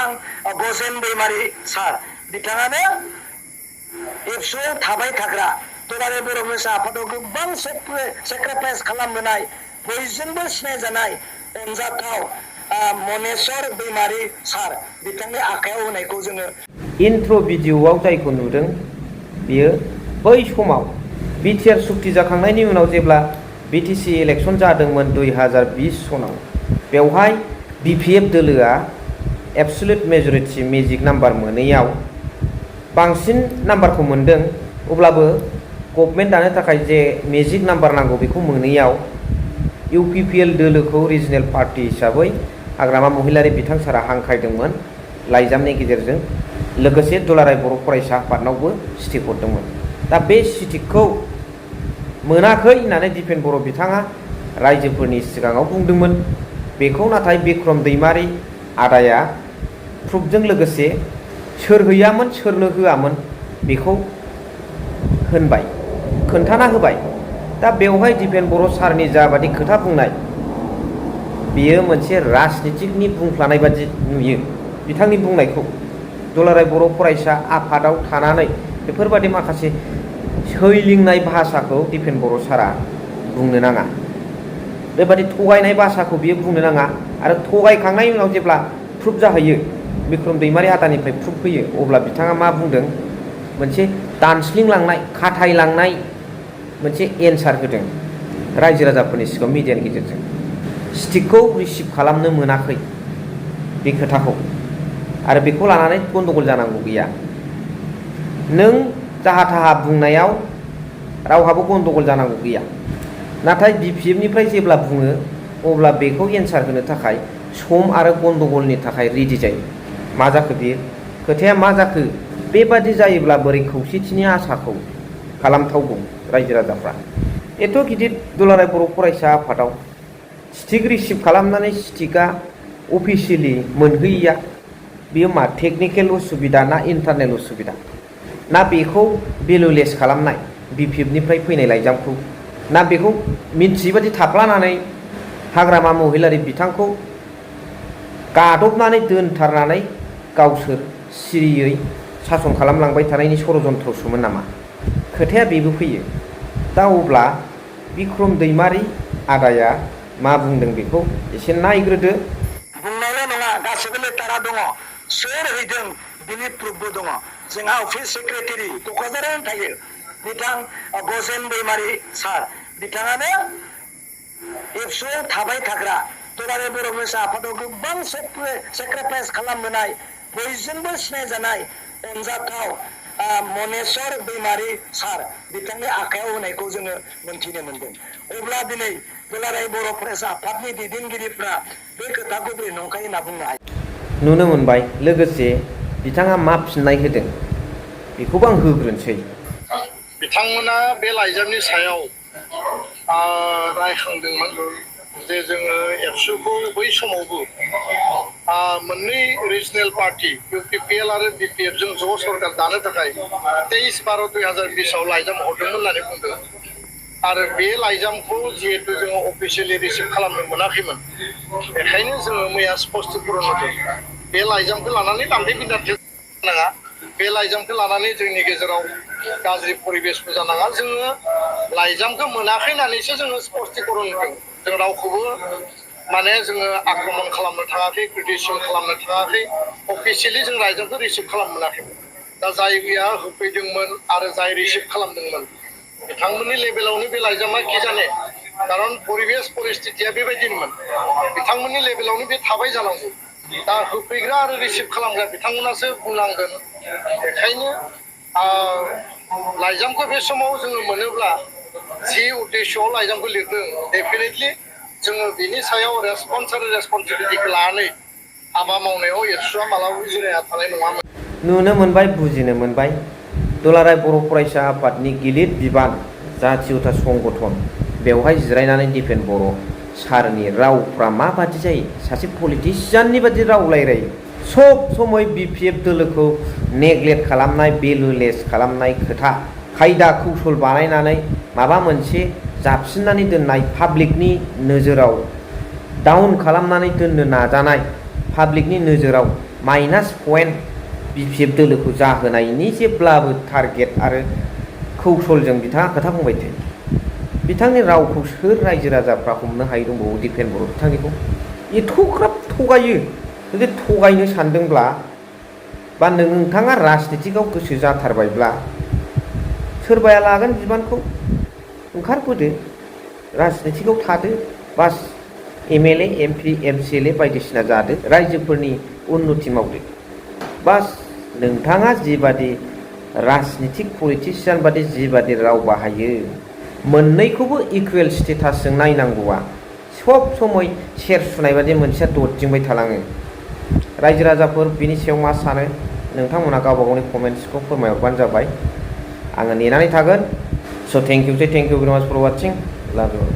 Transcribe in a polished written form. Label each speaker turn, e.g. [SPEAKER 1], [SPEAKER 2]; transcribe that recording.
[SPEAKER 1] बिथां बजेन दैमारि सार बिथाङानो एबसुआव थाबाय थाग्रा दुलाराय बर' फरायसा आफादाव गोबां सेक्रिफाइस खालामबोनाय बयजोंबो सिनायजानाय अनजाथाव मनेस्वर दैमारि सार बिथांनि आखायाव होनायखौ जोङो
[SPEAKER 2] इन्ट्र भिडिअआव जायखौ नुदों बियो बै समाव बिटिआर सुक्ति जाखांनायनि उनाव जेब्ला बिटिसि इलेक्सन जादोंमोन 2020 सनाव बेवहाय बिपिएफ दोलोआ एबसुलेट मेजरिटि मेजिक नाम्बार मोनैयाव बांसिन नाम्बारखौ मोनदों अब्लाबो गभर्नमेन्ट दानो थाखाय जे मेजिक नाम्बार नांगौ बेखौ मोनैयाव इउपिपिएल दोलोखौ रिजनेल पार्टी हिसाबै हाग्रामा महिलारि बिथां सारा हांख्रायदोंमोन लाइजामनि गेजेरजों लोगोसे दुलाराय बर' फरायसा आफादनावबो सिटिक हरदोंमोन। दा बे सिटिकखौ मोनाखै होननानै दिपेन बर' बिथाङा रायजोफोरनि सिगाङाव बुंदोंमोन। बेखौ नाथाय बिक्रम दैमारि आदाया प्रुफजों लोगोसे सोर हैयामोन सोरनो होआमोन बेखौ होनबाय खोन्थाना होबाय। दा बेवहाय दिपेन बर' सारनि जाबादि खोथा बुंनाय बेयो मोनसे राजनितिकनि बुंफ्लानाय बादि नुयो। बिथांनि बुंनायखौ दुलाराय बर' फरायसा आफादाव थानानै बेफोरबादि माखासे सैलिंनाय भाषाखौ दिपेन बर' सारा बुंनो नाङा। बेबादि थगायनाय भाषाखौ बियो बुंनो नाङा आरो थगायखांनायनि उनाव जेब्ला प्रुफ जाहैयो बिक्रम दैमारि आदानिफ्राय प्रुफ फैयो अब्ला बिथाङा मा बुंदों मोनसे दानस्लिंलांनाय खाथायलांनाय मोनसे एन्सार होदों रायजो राजाफोरनि सिगाङाव मिडियानि गेजेरजों स्टिकखौ रिसिभ खालामनो मोनाखै बे खोथाखौ आरो बेखौ लानानै गन्डगल जानांगौ गैया। नों जाहा थाहा बुंनायाव रावहाबो गन्डगल जानांगौ गैया। नाथाय बिपिएफनिफ्राय जेब्ला बुङो अब्ला बेखौ एन्सार होनो थाखाय सम आरो गन्डगलनि थाखाय रेडि जायो। मा जाखो बेयो खोथाया मा जाखो बेबादि जायोब्ला बोरै खौसेथिनि आसाखौ खालामथावगौ रायजो राजाफ्रा। एथ' गिदिर दुलाराय बर' फरायसा आफादाव स्टिक रिसिभ खालामनानै स्टिकआ अफिसियेलि मोनहैया बेयो मा टेकनिकेल उसुबिदा ना इन्टारनेल उसुबिदा ना बेखौ भेलुलेस खालामनाय बिपिएफनिफ्राय फैनाय लाइजामखौ ना बेखौ मिन्थियै बादि थाफ्लानानै हाग्रामा महिलारि बिथांखौ गादबनानै दोनथारनानै गावसोर सिरियै सासन खालामलांबाय थानायनि षड़यन्त्रसोमोन नामा खोथाया बेबो फैयो। दा अब्ला बिक्रम दैमारि आदाया मा बुंदों बेखौ एसे नायग्रोदो।
[SPEAKER 1] बुंनायल' नङा गासैबो लेटारा दङ सोर हैदों बिनि प्रुफबो दङ। जोंहा अफिस सेक्रेटारि क'क्राझारावनो थायो बिथां बजेन दैमारि सार बिथाङानो एबसुआव थाबाय थाग्रा दुलाराय बर' फरायसा आफादाव गोबां सेक्रिफाइस खालामबोनाय बयजोंबो सिनायजानाय अनजाथाव मनेस्वर दैमारि सार बिथांनि आखायाव होनायखौ जोङो मोनथिनो मोनदों। अब्ला दिनै दुलाराय बर' फरायसा आफादनि दैदेनगिरिफ्रा बे खोथाखौ बोरै नंखाय होनना बुंनो हायो।
[SPEAKER 2] नुनो मोनबाय। लोगोसे बिथाङा मा फिननाय होदों बेखौबो आं होग्रोनोसै।
[SPEAKER 3] बिथांमोना बे लाइजामनि सायाव रायखांदोंमोन जे जोङो एबसुखौ बै समावबो मोननै रिजनेल पार्टी इउपिपिएल आरो बिपिएफजों ज' सरकार दानो थाखाय 23/12/2020 लाइजाम हरदोंमोन होननानै बुंदों। आरो बे लाइजामखौ जिहेतु जोङो अफिसियेलि रिसिभ खालामनो मोनाखैमोन बेखायनो जोङो मैया स्पष्टीकरण होदों। बे लाइजामखौ लानानै दान्थे बिदान्थे जानाङा बे लाइजामखौ लानानै जोंनि गेजेराव गाज्रि परिबेसबो जानाङा। जोङो लाइजामखौ मोनाखै होननानैसो जोङो स्पष्टीकरण होदों। जों रावखौबो माने जोङो आक्रमण खालामनो थाङाखै क्रिटिसिजम खालामनो थाङाखै अफिसियेलि जों लाइजामखौ रिसिभ खालामनो मोनाखैमोन। दा जायगाया होफैदोंमोन आरो जाय रिसिभ खालामदोंमोन बिथांमोननि लेभेलावनो बे लाइजामा कि जाने खारन परिबेस परिस्थितिया बेबायदिनोमोन बिथांमोननि लेभेलावनो बे थाबाय जानांगौ। दा होफैग्रा आरो रिसिभ खालामग्रा बिथांमोनासो बुंनांगोन। बेखायनो लाइजामखौ बे समाव जोङो मोनोब्ला जि उद्देश्यआव लाइजामखौ लिरदों डेफिनेटलि जोङो बिनि सायाव रेसपन्स आरो रेसपन्सिबिलिटिखौ लानानै हाबा मावनायाव एबसुआ मालाबाबो जिरायना थानाय नङामोन।
[SPEAKER 2] नुनो मोनबाय बुजिनो मोनबाय दुलाराय बर' फरायसा आफादनि गिलिर बिबान जाथियता संगठन बेवहाय जिरायनानै दिपेन बर' सारनि रावफ्रा माबादि जायो सासे पलिटिसियाननि बादि राव रायलायो। सब समय बिपिएफ दोलोखौ नेग्लेक्ट खालामनाय भेलुलेस खालामनाय खोथा खायदा कौशल बानायनानै माबा मोनसे जाबसिननानै दोननाय पाब्लिकनि नोजोराव डाउन खालामनानै दोननो नाजानाय पाब्लिकनि नोजोराव माइनास पइन्ट BPF दोलोखौ जाहोनायनि जेब्लाबो टारगेट आरो कौशलजों बिथाङा खोथा बुंबाय थायो। बिथांनि रावखौ सोर रायजो राजाफ्रा हमनो हायै दंबावो दिपेन बर' बिथांनिखौ एथ'ग्राब थगायो। जुदि थगायनो सानदोंब्ला बा नोंथाङा राजनितिकआव गोसो जाथारबायब्ला सोरबाया लागोन बिबानखौ ओंखारबोदो राजनितिकआव थादो बास MLA MP MCLA बायदिसिना जादो रायजोफोरनि उन्नति मावदो बास नोंथाङा जिबादि राजनितिक पलिटिसियान बादि जिबादि राव बाहायो मोननैखौबो इकुवेल स्टेटासजों नायनांगौआ सब समय सेर सुनाय बादि मोनसेया दरदिंबाय थालाङो। रायजो राजाफोर बिनि सायाव मा सानो नोंथांमोना गावबा गावनि कमेन्ट्सखौ फोरमायहरबानो जाबाय। आङो नेनानै थागोन। स' थेंक इउ भेरि माच फर वाचिं। लाभ इउ।